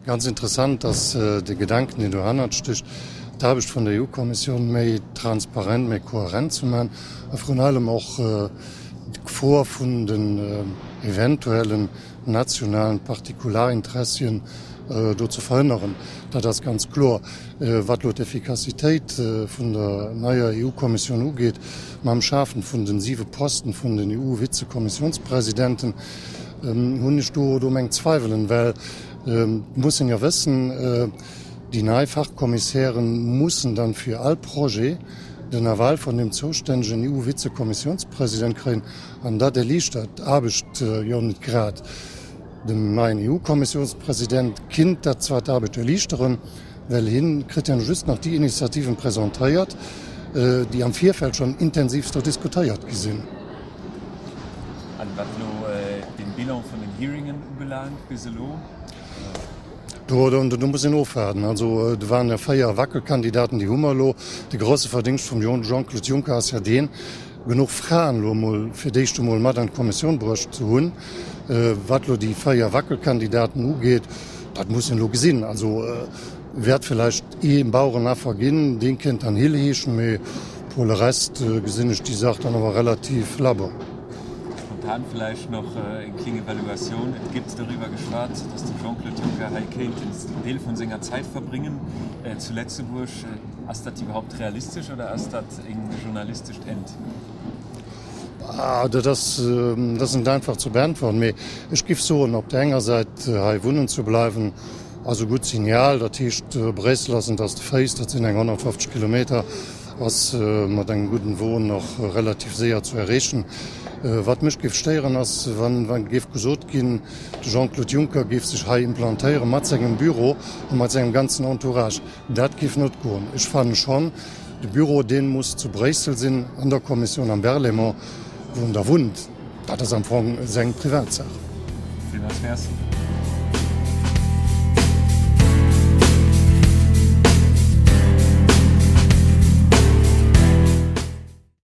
Ganz interessant ass de Gedanken, deen dohannert stécht, d'Aarbecht vun der EU-Kommissioun méi transparent, méi kohärent ze maachen a vrun allem och d'Gefor vun den eventuellen nationalen Partikularinteressien do ze verhënneren. Dat ass ganz kloer. Wat elo d'Effikassitéit vun der neier EU-Kommissioun ugeet, mam Schafen vun den siwe Posten vun den EU-Vizekommissiounspresidenten, hunn ech do do meng Zweiwelen, well et muss een jo wëssen, déi nei Fachkommissären mussen dann fir all Projet den Aval vun dem zoustännegen EU-Vizekommissiounspresident kréien, an dat erliichtert d'Aarbecht jo net grad. Dem neien EU-Kommissiounspresident kinnt dat zwar d'Aarbecht erliichteren, well hien kritt jo just nach déi Initiativen presentéiert, déi am Virfeld schonn intensivst do diskutéiert gi sinn. An wat elo den Bilan vun den Hearingen ubelaangt bis elo? Do, do muss een ofwaarden. Also do waren jo 4 Wackelkandidaten, déi hu mer elo. De grosse Verdingscht vum Jean-Claude Juncker ass jo deen, genuch Fraen elo emol fir d'éischt emol mat an d'Kommissioun bruecht ze hunn. Wat elo déi 4 Wackelkandidaten ugeet, dat muss een elo gesinn. Also wäert villäicht ee Bauerenaffer ginn, dee kéint dann Hill heeschen, mee pour le reste gesinn ech déi Saach dann awer relativ labber. Spontan villäicht nach eng kling Evaluatioun, Et gëtt doriwwer geschwat, datt de Jean-Claude Juncker hei kéint en Deel vun senger Zäit verbréngen zu Letzebuerg. Ass dat iwwerhaupt realistesch oder ass dat eng journalistescht Ent? Dat ass, dat ass net einfach ze beäntweren, mee ech giff soen, op der enger Säit hei wunnen ze bleiwen ass e gutt Signal. Dat heescht, Bréissel ass net ass de Féiss, dat sinn eng 150 Kilometer, ass mat engem gudden Won och relativ séier zu erreechen. Wat mech géif stéieren ass, wann géif gesot ginn, de Jean-Claude Juncker géif sech hei implantéiere mat sengem Büro a mat sengem ganzen Entourage. Dat géif net goen. Ech fannen schonn, de Büro, dee muss zu Bréissel sinn, an der Kommissioun am Berlaymont, wou en da wunnt. Dat ass am Fong seng Privatsaach. Villmools Merci.